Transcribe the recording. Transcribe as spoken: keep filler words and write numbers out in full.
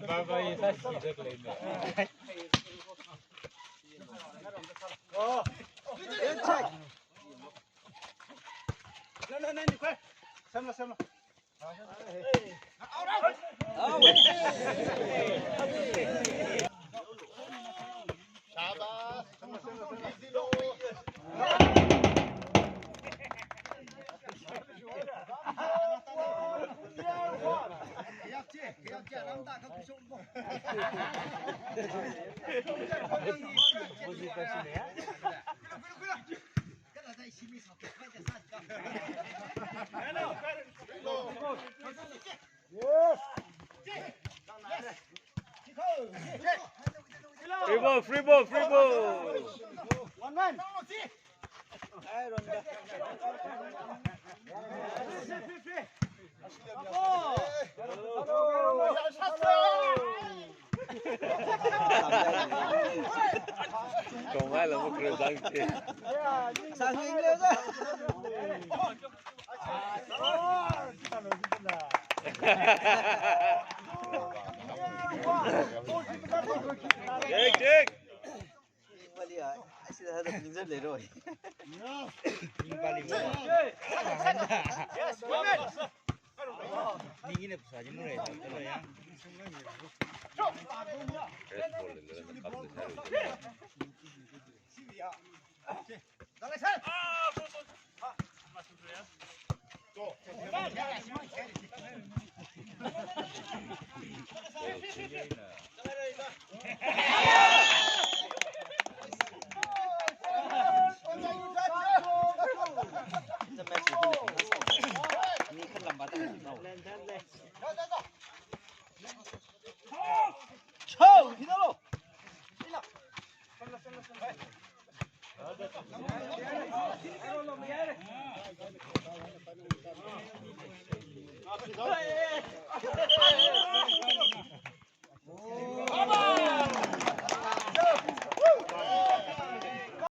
Bye bye, sa si dak lei me. Free ball, free ball, free ball. One man. Kong ai la mo kre dang che. Sang ing le da. Check, check. Bali a, asida hada ninja le roi. Bali mo. Yes, women. Ningi ne psa jin roi, roi ya.